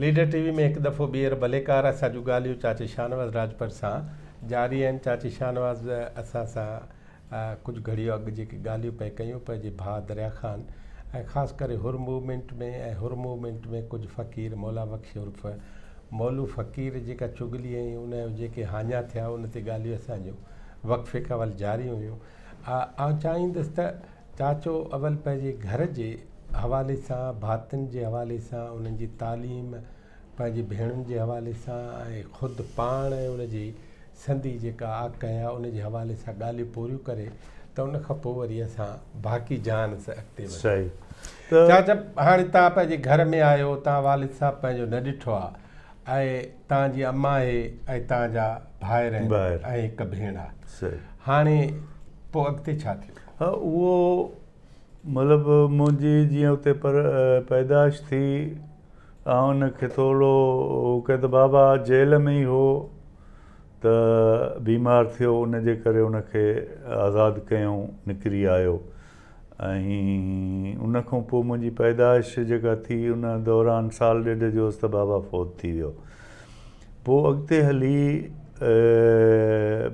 Leader ٽي V ۾ هڪ دفعو ٻيهر ڀليڪار اسان جون ڳالهيون چاچي شاهنواز راڄپر سان جاري آهن چاچي شاهنواز اسان سان ڪجهه گهڙيون اڳ جيڪي ڳالهيون پئي ڪيون پنهنجي ڀاء دريا خان ۽ خاص ڪري حر موومينٽ ۾ ۽ حر موومينٽ ۾ ڪجهه فقير مولا بخش عرف مولو فقير جيڪا چغلي ۽ ان جو جيڪي هاڃا ٿيا ان تي ڳالهيون اسان جون وقفي کان اول جاري هيون آئون چاهيندس ته چاچو اول پنهنجي گهر جي حوالي سان، ڀاتين جي حوالي سان، انهن جي تعليم، پنهنجي ڀيڻن جي حوالي سان ۽ خود پاڻ ۽ ان جي سندي جيڪا آڪهه آهي ان جي حوالي سان ڳالهيون پوريون ڪري ته ان کان پوء وري اسان باقي جهان سان اڳتي وڌون. صحيح ته. چاچا هاڻي توهان پنهنجي گهر ۾ آهيو، توهان والد صاحب پنهنجو نه ڏٺو آهي ۽ توهان جي امان آهي ۽ توهان جا ڀائر آهن ۽ هڪ ڀيڻ آهي. صحيح. هاڻي پوء اڳتي ڇا ٿيو؟ ها اهو مطلب منهنجي جيئن اتي پر پيدائش ٿي آئون ان کي ٿورو ڪي ته بابا جيل ۾ ئي هو ته بيمار ٿيو ان جي ڪري ان کي آزاد ڪيائون نڪري آيو ۽ ان کان پوء منهنجي پيدائش جيڪا ٿي ان دوران سال ڏيڍ جو هوس ته بابا فوت ٿي ويو پوء اڳتي هلي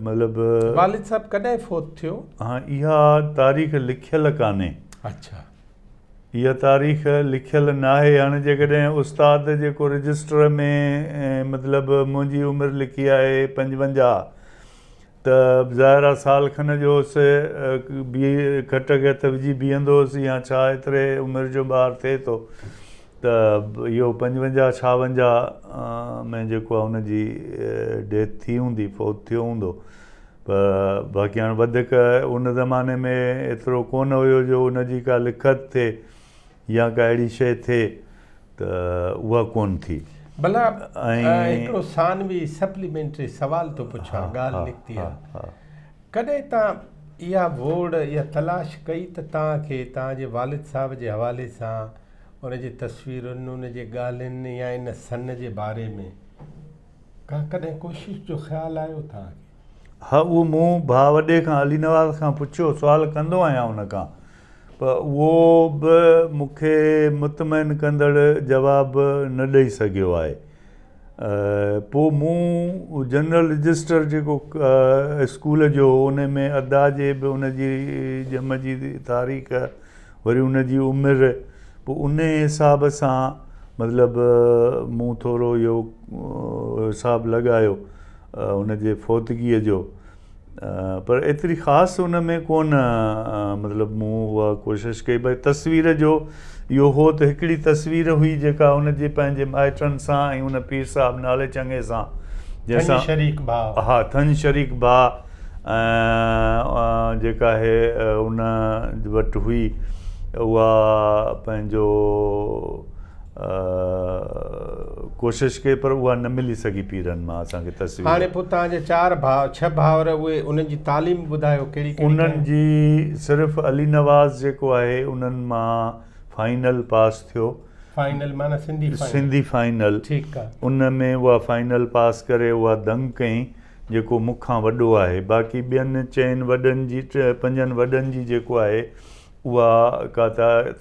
مطلب. والد صاحب ڪڏهن فوت ٿيو؟ ها اها تاريخ لکيل ڪانهي. اڇا. اها تاريخ لکيل ناهي هاڻي جيڪڏهن استاد جيڪو رجسٽر ۾ مطلب منهنجي عمر لکي آهي 55 ته ظاهر آ سال کن جو هوس بي کٽ کي هٿ وجهي بيهندو هوس يا ڇا ايتري عمر جو ٻار ٿئي ٿو ته اهو 55 56 ۾ جيڪو آ ان جي ڊيٿ ٿي هوندي فوت ٿيو هوندو پر باقي هاڻي وڌيڪ ان زماني ۾ ايترو ڪونه هيو جو ان جي ڪا لکت ٿئي يا ڪا اهڙي شيء ٿئي ته اها ڪونه ٿي. ڀلا هڪڙو ثانوي سپليمينٽري سوال ٿو پڇان ڳالهه نڪتي آ ڪڏهن توهان اها ووڙ يا تلاش ڪئي ته توهان کي توهان جي والد صاحب جي حوالي سان ان جي تصويرن ان جي ڳالهين يا ان سن جي باري ۾ ڪا ڪڏهن ڪوشش جو خيال آيو توهان کي؟ ها اهو مون ڀاء وڏي کان علي نواز کان پڇيو سوال ڪندو آهيان ان کان پر اهو به مون کي مطمئن ڪندڙ جواب نه ڏئي سگهيو آهي. پوء مون جنرل رجسٽر جيڪو اسڪول جو هو ان ۾ ادا جي به ان جي ڄم جي تاريخ وري ان جي عمر پوء ان حساب سان مطلب مون ٿورو اهو حساب لڳايو ان جي فوتگيء جو پر ايتري خاص ان ۾ ڪونه مطلب مون اها ڪوشش ڪئي ڀئي تصوير جو اهو هو ته هڪڙي تصوير هئي جيڪا ان جي پنهنجي مائٽن سان ۽ ان پير صاحب نالي چڱي سان جنهن سان شريڪ ڀاء ها ٿڃ شريڪ ڀاء جيڪا آهي ان وٽ هئي اها پنهنجو ڪوشش ڪئي پر اها نه ملي سگهي پيرن مان اسان کي تصوير. هاڻي پوء توهان جا چار ڀاء ڇهه ڀائر اهي انهن جي تعليم ٻڌايو ڪهڙي ڪهڙي انهن جي صرف علي نواز جيڪو آهي انهن مان فائنل پاس ٿيو. فائنل معنيٰ سنڌي فائنل. سنڌي فائنل ٺيڪ آ. ان ۾ اها فائنل پاس ڪري اها دنگ ڪئين جيڪو مون کان وڏو آهي باقي ٻين چئن وڏن جي پنجن وڏن جي جيڪو آهي اها ڪا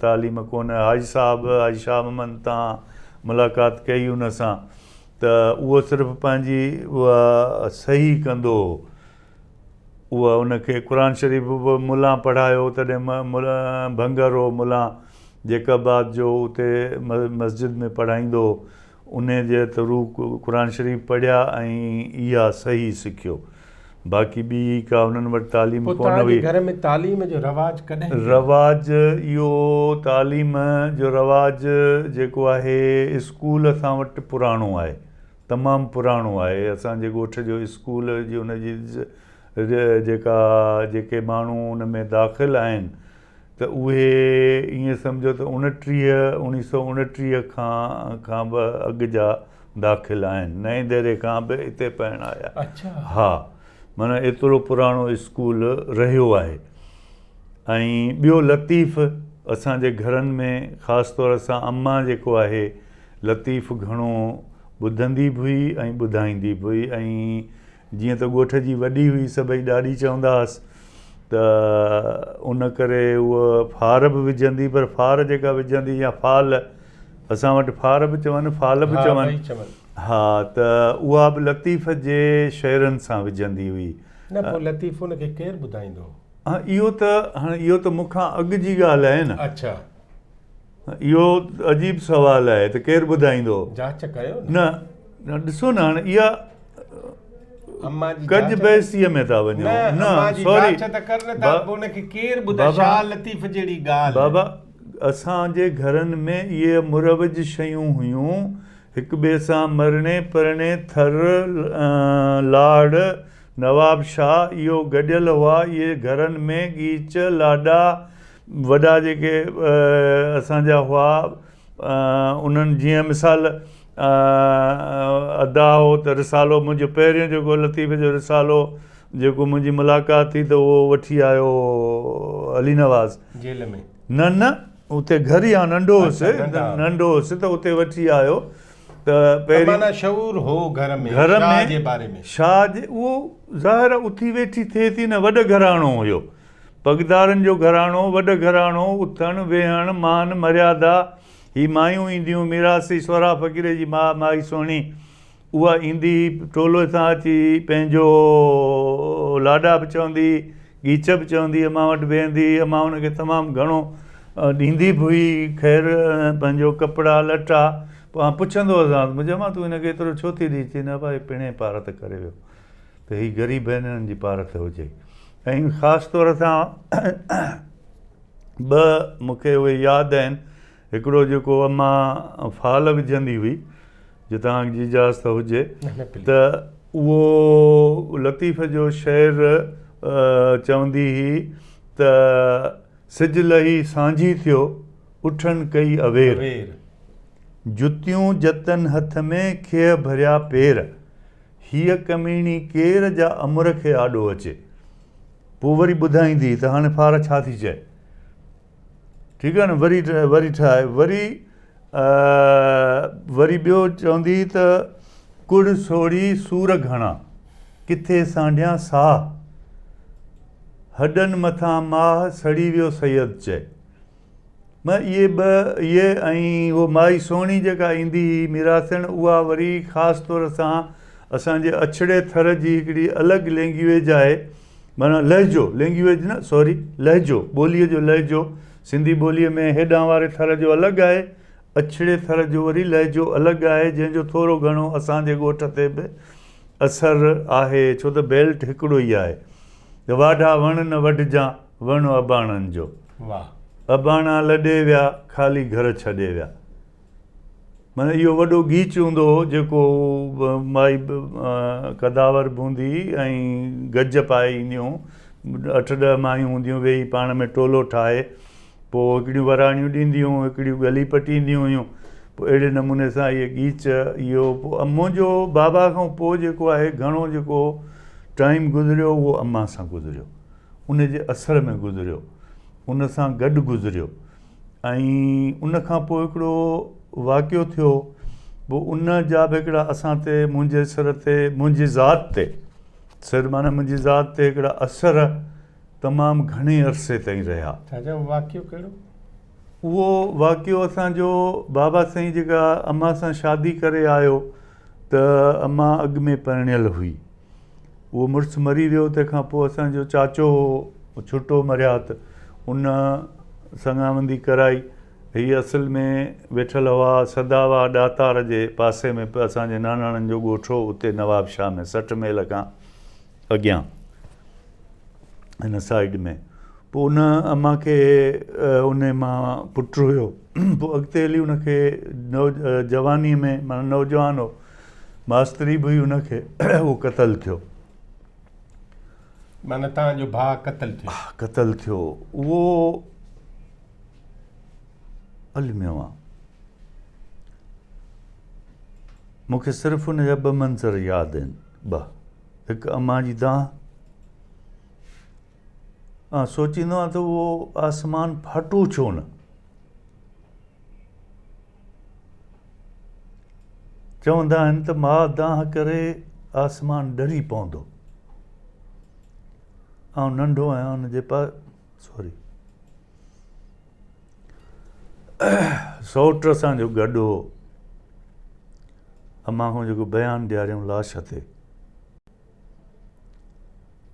تعليم ڪونه. حاجي صاحب حاجي شاهه محمد تان ملاقات ڪئي ان سان ته اهو صرف پنهنجي اها صحيح ڪندو هو. اها ان کي قرآن شريف به ملان پڙهايو تڏهن ڀنگر هو ملان جيڪب آباد جو اتي مسجد ۾ پڙهائيندو هو. انهيء جي ٿرو قرآن شريف پڙهيا ۽ اها صحيح سکيو. باقي ٻي ڪا انهن وٽ تعليم پوء ڪونه توهان جي هئي. گهر ۾ تعليم جو رواج ڪڏهن پيو؟ رواج اهو تعليم جو رواج جيڪو آهي اسڪول اسان وٽ پراڻو آهي. تمام پراڻو آهي. اسان جي ڳوٺ جو اسڪول جي ان جي جيڪا جيڪي ماڻهو ان ۾ داخل آهن ته اهي ائين سمجهو ته اڻٽيهه، 1929 کان کان به اڳ جا داخل آهن. نئين ديري کان به اتي پڙهڻ آيا. ها معنيٰ ايترو پراڻو اسڪول رهيو آهي. ۽ ٻيو لطيف اسان جي گهرن ۾ خاص طور سان امان جيڪو آهي لطيف گهڻو ٻڌندي به هئي ۽ ٻڌائيندي به هئي ۽ جيئن ته ڳوٺ جي وڏي هئي سڀئي ڏاڏي چوندا هئس ته ان ڪري هوء ڦار به وجهندي پر ڦار جيڪا وجهندي يا فال اسان وٽ ڦار به چون فال به چون. ها ته اها به لطيف جي شعرن سان وجهندي هئي. نه پوء لطيف ان کي ڪير ٻڌائيندو هو؟ ها اهو ته هاڻي اهو ته مون کان اڳ جي ڳالهه آهي نه. اڇا. اهو عجيب سوال آهي ته ڪير ٻڌائيندو هو؟ جاچ ڪيو نه. نه ڏسو نه هاڻي اها اما جي ڪج بحثيء ۾ ٿا وڃو. نه اما جي جاچ ته ڪر نه ته ان کي ڪير ٻڌائي شاهه لطيف جهڙي ڳالهه. بابا اسان جي گهرن ۾ اهي مروج شيون هيون هڪ ٻئي سان مرڻي پرڻي ٿر، لاڙ، نواب شاهه اهو گڏيل هئا اهي گهرن ۾ ڳيچ، لاڏا وڏا جيڪي اسان جا هئا انهن جيئن مثال ادا هو ته رسالو منهنجو پهريون جيڪو لطيف جو رسالو جيڪو منهنجي ملاقات ٿي ته اهو وٺي آيو علي نواز جيل ۾. نه نه اتي گهر ئي آ ننڍو هوس ننڍو هوس ته اتي وٺي آيو ته پهرين معنيٰ شعور هو گهر ۾ شاهه جي باري ۾. شاهه جي اهو ظاهر آ اٿي ويٺي ٿئي ٿي نه وڏ گهراڻو هيو پڳدارن جو گهراڻو وڏ گهراڻو اٿڻ ويهڻ مان مريادا هي مايون اينديون ميراثي سهرا فقير جي ماء مائي سهڻي اها ايندي هئي، ٽولي سان اچي پنهنجو لاڏا به چوندي هئي، ڳيچ به چوندي هئي، امان وٽ ويهندي هئي، امان هن کي تمام گهڻو ڏيندي به هئي خير پنهنجو ڪپڙا لٽا، پوء آئون پڇندو هوس منهنجي امان تون هن کي ايترو ڇو ٿي ڏين؟ چي نه ابا هي پڻهين پارت ڪري ويو ته هي غريب آهن هنن جي پارت هجي ۽ خاص طور سان ٻه مون کي اهي ياد آهن هڪڙو جيڪو امان فال وجهندي هئي جي توهان جي اجازت هجي ته اهو لطيف جو شعر چوندي هئي ته سج لهي سانجهي ٿيو اٺن ڪئي اوير جتيون جتن هٿ ۾ کيهه ڀريا پير هيء ڪميڻي ڪير جا امر کي آڏو اچي پوء وري ٻڌائيندي هئي ته هاڻي ڦار ڇا ٿي چئي. ٺيڪ آهي نه وري وري ٺاهي وري وري ٻيو چوندي ته ڪڙ سوڙهي سور گهڻا ڪٿي سانڍيان ساهه هڏن مٿان ماهه سڙي ويو سيد چئي م اهي ٻه اهي ۽ هو مائي سهڻي جيڪا ايندي هئي ميراثڻ اها وري خاص طور سان اسان جي اڇڙي ٿر جي هڪڙي الڳ لينگويج آهي معنيٰ لهجو، لينگيويج نه سوري لهجو، ٻوليء جو لهجو، سنڌي ٻوليء ۾ هيڏانهن واري ٿر جو الڳ آهي، اڇڙي ٿر جو وري لهجو الڳ آهي، جنهن جو ٿورو گهڻو اسان جي ڳوٺ تي به اثر آهي، ڇو ته بيلٽ هڪڙو ئي آهي. ته واڍا وڻ نه وڍجان، وڻ اباڻن جو. واهه. اباڻا لڏي ويا، خالي گهر ڇڏي ويا. معنيٰ اهو وڏو ڳيچ هوندو هو جيڪو مائي قداور به هوندي هئي ۽ گج پائي اينديون هيون اٺ ڏهه مايون هونديون ويهي پاڻ ۾ ٽولو ٺاهي پوء هڪڙيون وراڻيون ڏينديون هيون هڪڙيون ڳلي پٽينديون هيون پوء اهڙي نموني سان اهي ڳيچ اهو پوء منهنجو بابا کان پوء جيڪو آهي گهڻو جيڪو ٽائيم گذريو اهو امان سان گذريو ان جي اثر ۾ گذريو ان سان گڏ گذريو ۽ ان کان پوء هڪڙو واقعو ٿيو پوء ان جا به هڪڙا اسان تي منهنجي سر تي منهنجي ذات تي سر معنيٰ منهنجي ذات تي هڪڙا اثر تمام گهڻي عرصي تائين رهيا. چاچا اهو واقعو ڪهڙو؟ اهو واقعو اسان جو بابا سائين جيڪا امان سان شادي ڪري آيو ته امان اڳ ۾ پرڻيل هئي. اهو مڙس مري ويو تنهن کان پوء اسان جو چاچو هو ڇٽو مرهيات ان سڱاوندي ڪرائي هي اصل ۾ ويٺل هئا سداوا ڏاتار جي پاسي ۾ اسان جي ناناڻن جو ڳوٺ هو اتي نواب شاهه ۾ 60 ميل کان اڳيان هن سائيڊ ۾ پوء ان امان کي ان مان پٽ هيو پوء اڳتي هلي ان کي جواني ۾ معنيٰ نوجوان هو ماستري به هئي ان کي اهو قتل ٿيو. معنيٰ توهان جو ڀاء قتل ٿيو. قتل ٿيو اهو الميو آ. مون کي صرف ان جا ٻه منظر ياد آهن ٻه هڪ امان جي دانهن آ سوچيندو آهيان ته اهو آسمان ڦاٽو ڇو نه. چوندا آهن ته ماء دانهن ڪري آسمان ڏري پوندو. آئون ننڍو آهيان ان جي پا سوري. سئوٽ اسان جو گڏ هو. امان کان جيڪو بيان ڏياريائون لاش تي،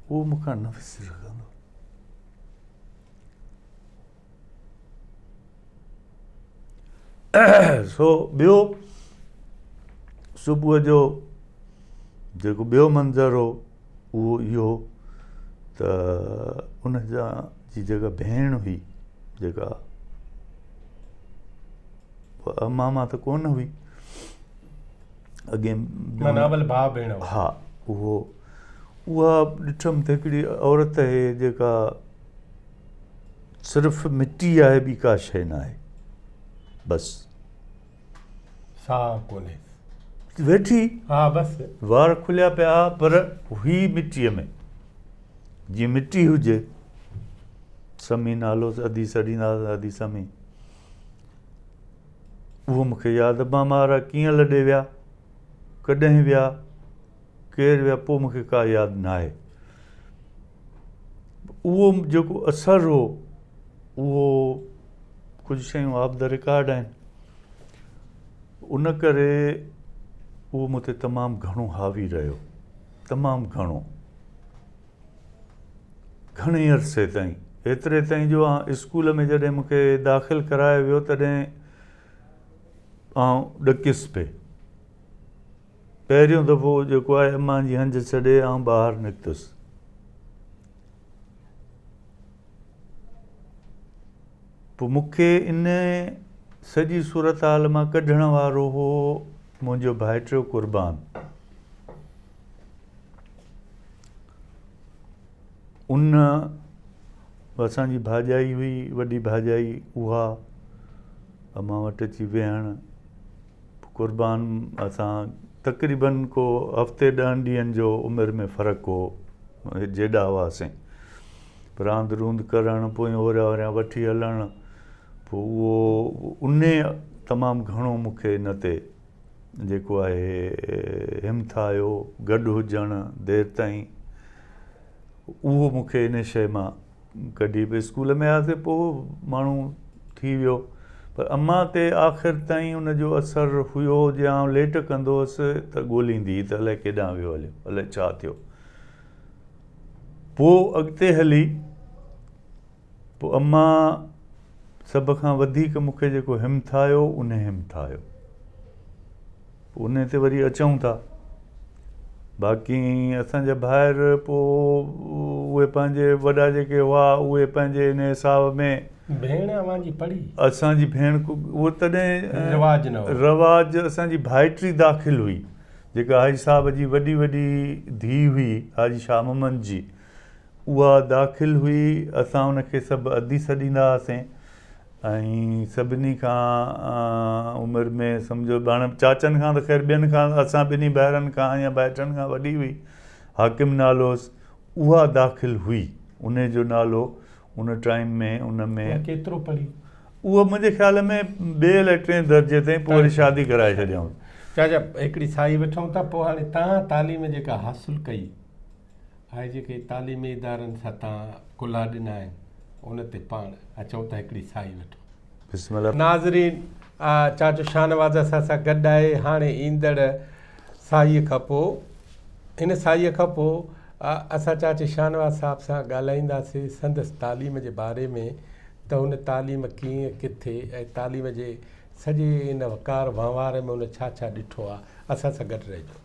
اهو مون کان نه وسري سگهندو. سو ٻيو صبح جو جيڪو ٻيو منظر هو اهو اهو ته ان جا جي جيڪا ڀيڻ هئي جيڪا ماما ته ڪونه هئي اڳي معنيٰ اول ڀاء ڀيڻ ها اهو اها ڏٺم ته هڪڙي عورت آهي جيڪا صرف مٽي آهي ٻي ڪا شيء ناهي بس. ساهه ڪونهيس. ويٺي. ها بس. وار کليا پيا ها پر هئي مٽيء ۾ جيئن مٽي هجي. سمي نالو هوس ادي سڏيندا هئس ادي سمي. اهو مون کي ياد ابا وارا ڪيئن لڏي ويا ڪڏهن ويا ڪير ويا پوء مون کي ڪا ياد ناهي. اهو جيڪو اثر هو اهو ڪجهه شيون آف the record آهن ان ڪري اهو مون تي تمام گهڻو حاوي رهيو تمام گهڻو گهڻي عرصي تائين ايتري تائين جو آن اسڪول ۾ جڏهن مون کي داخل ڪرايو ويو تڏهن آئون ڏڪيس پئي پهريون دفعو جيڪو آهي امان جي هنج ڇڏي آئون ٻاهر نڪتس. پوء مون کي ان سڄي صورتحال مان ڪڍڻ وارو هو منهنجو ڀائٽيو قربان. ان اسان جي ڀاڄائي هئي وڏي ڀاڄائي اها امان وٽ اچي ويهڻ قربان اسان تقريبن ڪو هفتي ڏهن ڏينهن جو عمر ۾ فرق هو جيڏا هئاسين راند روند ڪرڻ پوء هوريان هوريان وٺي هلڻ پوء اهو انهي تمام گهڻو مون کي ان تي جيڪو آهي همٿايو گڏ هجڻ دير تائين اهو مون کي ان شيء مان ڪڍي به اسڪول ۾ آياسي پوء ماڻهو ٿي ويو پر امان تي آخر تائين ان جو اثر هيو جي آئون ليٽ ڪندو هوس ته ڳوليندي هئي ته الائي ڪيڏانهن ويو هليو الائي ڇا ٿيو پوء اڳتي هلي پوء امان سڀ کان وڌيڪ مون کي جيڪو همٿايو ان همٿايو پوء انهي تي وري اچون ٿا. باقي اسان جا ڀائر پوء اهي پنهنجي وڏا جيڪي هئا اهي پنهنجي ان حساب ۾. ڀيڻ اوهان جي پڙهي؟ اسان جي ڀيڻ اهو تڏهن رواج نه هو. رواج اسان جي ڀائٽي داخل هئي جيڪا حاجي صاحب جي وڏي وڏي ڌيء هئي حاجي شاهه محمد جي اها داخل هئي اسان ان کي سڀ ادي سڏيندا هئاسين. ۽ سڀني کان عمر ۾ سمجهو هاڻي چاچن کان ته خير ٻين کان اسان ٻنهي ڀائرن کان يا ڀائٽن کان وڏي هئي حاڪم نالو هوس اها داخل هئي ان جو نالو ان ٽائيم ۾ ان ۾ ڪيترو پڙهي اها منهنجي خيال ۾ ٻئي الائي ٽئين درجي تائين پوء وري شادي ڪرائي ڇڏيائون. چاچا هڪڙي ساهي وٺون ٿا پوء هاڻي تان تعليم جيڪا حاصل ڪئي آهي جيڪي تعليمي ادارن سان تان ڪلها ڏنا آهن ان تي پاڻ اچون ته هڪڙي ساهي وٺون. بسم الله. ناظرين چاچو شاهنواز اسان سان گڏ آهي هاڻي ايندڙ ساهي کان پوء هن ساهي کان پوء اسان چاچي شاهنواز صاحب سان ڳالهائينداسين سندس تعليم جي باري ۾ ته هن تعليم ڪيئن ڪٿي ۽ تعليم جي سڄي ان وقار وهنوار ۾ هن ڇا ڇا ڏٺو آ اسان سان گڏ رهجو.